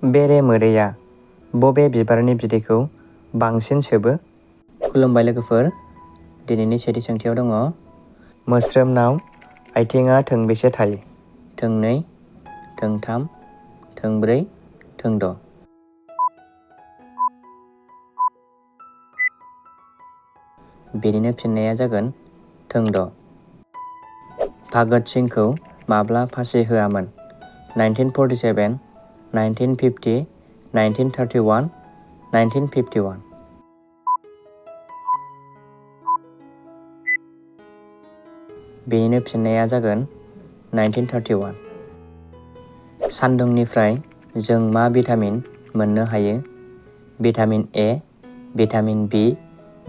बेरे मोदैया बबे बिबारनि बिदैखौ बांसिन सोबो? खुलुमबाय लोगोफोर, दिनैनि सेथि सोंथियाव दङ मोस्रोमनाव आथिङा थोंबेसे थायो? थोंनै, थोंथाम, थोंब्रै, थोंद'। बेनिनो फिननाया जागोन थोंद'। भगत सिंखौ माब्ला फासि होआमोन? 1947, 1950, 1931, 1951। बेनिनो फिननाया जागोन 1931। सान्दुंनिफ्राय जों मा भिटामिन मोननो हायो? Vitamin A, vitamin B,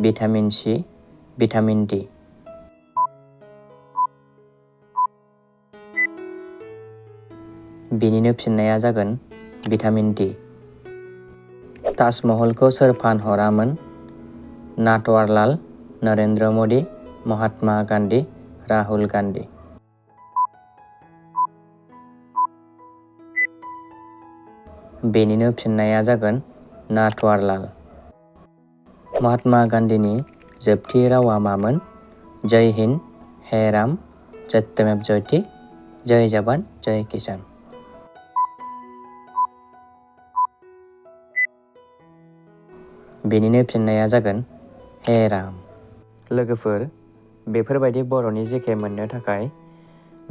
vitamin C, vitamin D. बेनिनो फिननाया जागोन भिटामिन डी। ताजमहलखौ सोर फानहरामोन? नाटवारलाल, नरेन्द्र मदि, महात्मा गान्धी, राहुल गान्धी। बेनिनो फिननाया जागोन नाटवारलाल। महात्मा गान्धीनि जोबथि रावा मामोन? जय हिन्द, हे राम, सत्यमेव जयते, जय जवान, जय किसान। बेनिनो फिननाया जागोन हे राम। लोगोफोर, बेफोरबायदि बर'नि जिके मोननो थाखाय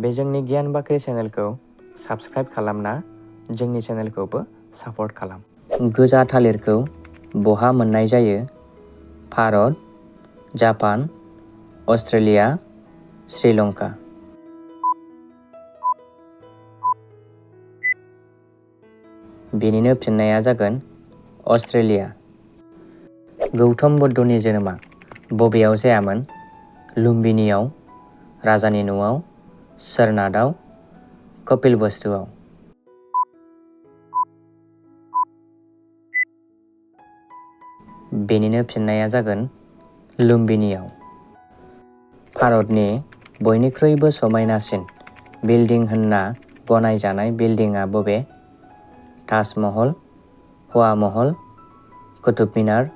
बे जोंनि गियान बाख्रि चेनेलखौ साबस्क्राइब खालामना जोंनि चेनेलखौबो सापर्ट खालाम। गोजा थालिरखौ बहा मोननाय जायो? Bharat, Japan, Australia, Sri Lanka. बेनिनो फिननाया जागोन अस्ट्रेलिया। गौतम बुद्धनि जोनोमा बबेयाव जायामोन? लुम्बिनीआव, राजानि न'आव, सोरनाथआव, कपिलवस्तुआव। बेनिनो फिननाया जागोन लुम्बिनीआव। भारतनि बयनिख्रुइबो समायनासिन बिल्डिं होनना गनायजानाय बिल्डिंआ बबे? ताजमहल, हवा महल, कुतुब मिनार,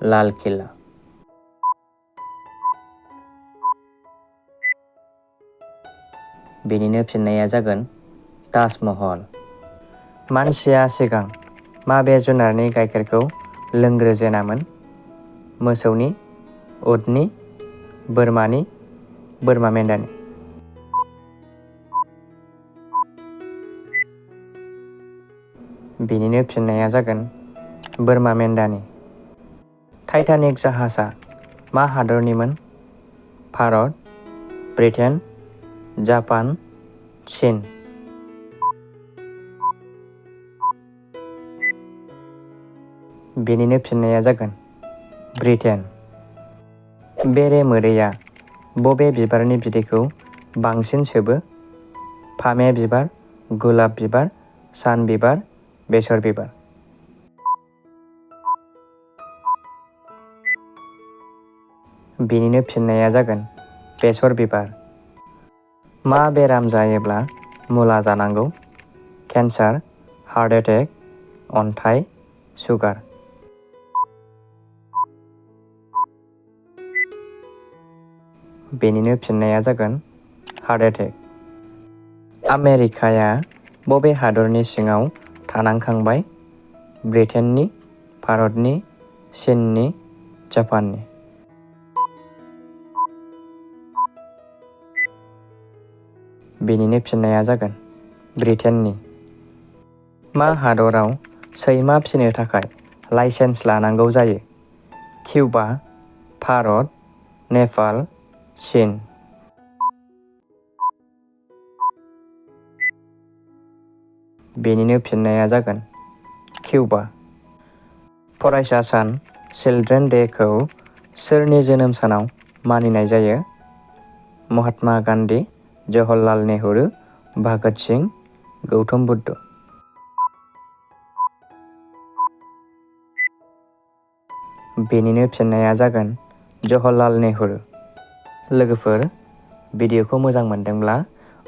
लाल किला। बेनिनो फिननाया जागोन ताजमहल। मानसिया सिगां माबे जुनारनि गाइखेरखौ लोंग्रोजेनामोन? मोसौनि, उटनि, बोरमानि, बोरमा मेन्दानि। बेनिनो फिननाया जागोन बोरमा मेन्दानि। टाइटानिक जाहाजआ मा हादरनिमोन? भारत, ब्रिटेन, जापान, चीन। बेनिनो फिननाया जागोन ब्रिटेन। बेरे मोदैया बबे बिबारनि बिदैखौ बांसिन सोबो? फामे बिबार, गलाप बिबार, सान बिबार, बेसर बिबार। बेनिनो फिननाया जागोन बेसर बिबार। मा बेराम जायोब्ला मुला जानांगौ? केन्सार, हार्ट एटेक, अन्थाइ, सुगार। बेनिनो फिननाया जागोन हार्ट एटेक। आमेरिकाया बबे हादरनि सिङाव थानांखांबाय? ब्रिटेननि, भारतनि, चीननि, जापाननि। बेनिनो फिननाया जागोन ब्रिटेननि। मा हादराव सैमा फिसिनो थाखाय लाइसेन्स लानांगौ जायो? किउबा, भारत, नेपाल, चीन। बेनिनो फिननाया जागोन किउबा। फरायसा सान चिल्ड्रेन डेखौ सोरनि जोनोम सानाव मानिनाय जायो? महात्मा गान्धी, जवाहरलाल नेहरू, भगत सिंह, गौतम बुद्ध। बेनिनो फिननाया जागोन जवाहरलाल नेहरू। लोगोफोर, भिडिअखौ मोजां मोनदोंब्ला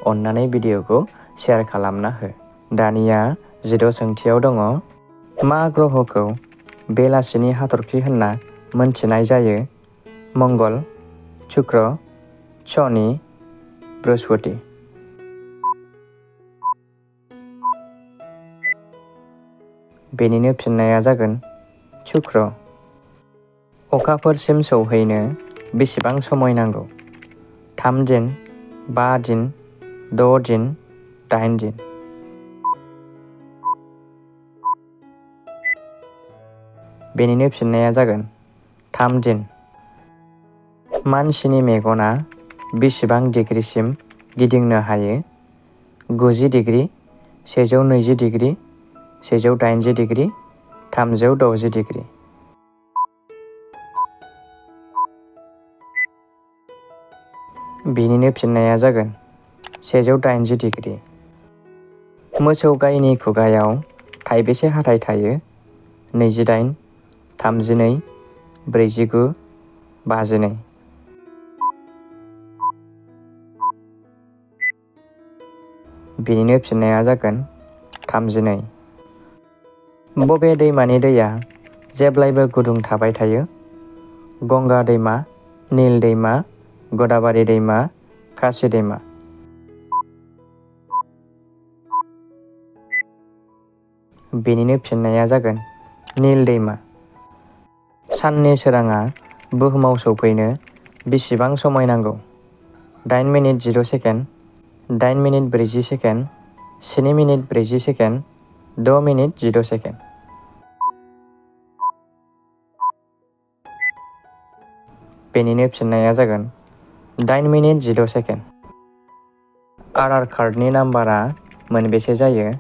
अन्नानै भिडिअखौ शेयार खालामना हो। दानिया 16 सोंथियाव दङ। मा ग्रहखौ बेलासिनि हाथरखि होनना मोनथिनाय जायो? मंगल, शुक्र, शनि, बृहस्पति। बेनिनो फिननाया जागोन शुक्र। अखाफोरसिम सौहैनो बेसेबां समय नांगौ? 3 दिन, 5 दिन, 6 दिन, 8 दिन। बेनिनो फिननाया जागोन 3 दिन। मानसिनि मेगना बेसेबां डिग्रिसिम गिदिंनो हायो? 90 डिग्री, 120 डिग्री, 180 डिग्री, 360 डिग्री। बिनिनो फिननाया जागोन 180 डिग्री। मोसौ गायनि खुगायाव थाइबेसे हाथाइ थायो? 28, 32, 49, 52। बिनिनो फिननाया जागोन 32। बबे दैमानि दैया जेब्लायबो गुदुं थाबाय थायो? गंगा दैमा, नील दैमा, गदाबारि दैमा, खासि दैमा। बेनिनो फिननाया जागोन नील दैमा। साननि सोराङा बुहुमाव सौफैनो बेसेबां समय नांगौ? 8 minute 0 second, 8 minute 40 second, 7 minute 40 second, 6 minute 0 second. बेनिनो फिननाया जागोन 8 मिनिट 0 सेकेन्ड। आधार कार्डनि नाम्बारा मोनबेसे जायो?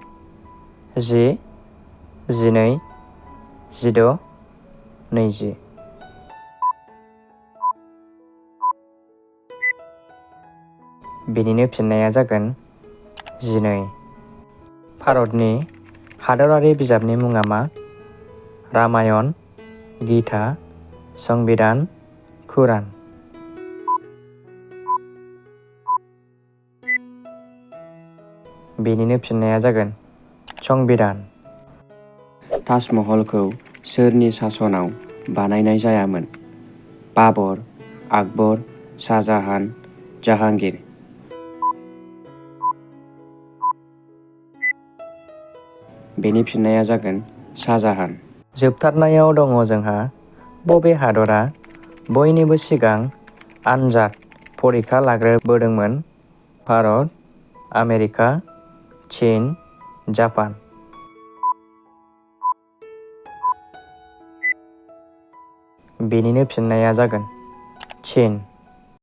10, 12, 16, 20। बेनिनो फिननाया जागोन 12। भारतनि हादरारि बिजाबनि मुङा मा? रामायण, गीता, संबिधान, कुरान। बेनिनो फिननाया जागोन संबिधान। ताजमहलखौ सोरनि सासनाव बानायनाय जायामोन? बाबर, आकबर, शाहजाहान, जाहांगीर। बेनि फिननाया जागोन शाहजाहान। जोबथारनायाव दङ जोंहा बबे हादरा बयनिबो सिगां आनजाद फरिखा लाग्रोबोदोंमोन? भारत, आमेरिका, चीन, जापान। बेनिनो फिननाया जागोन चीन।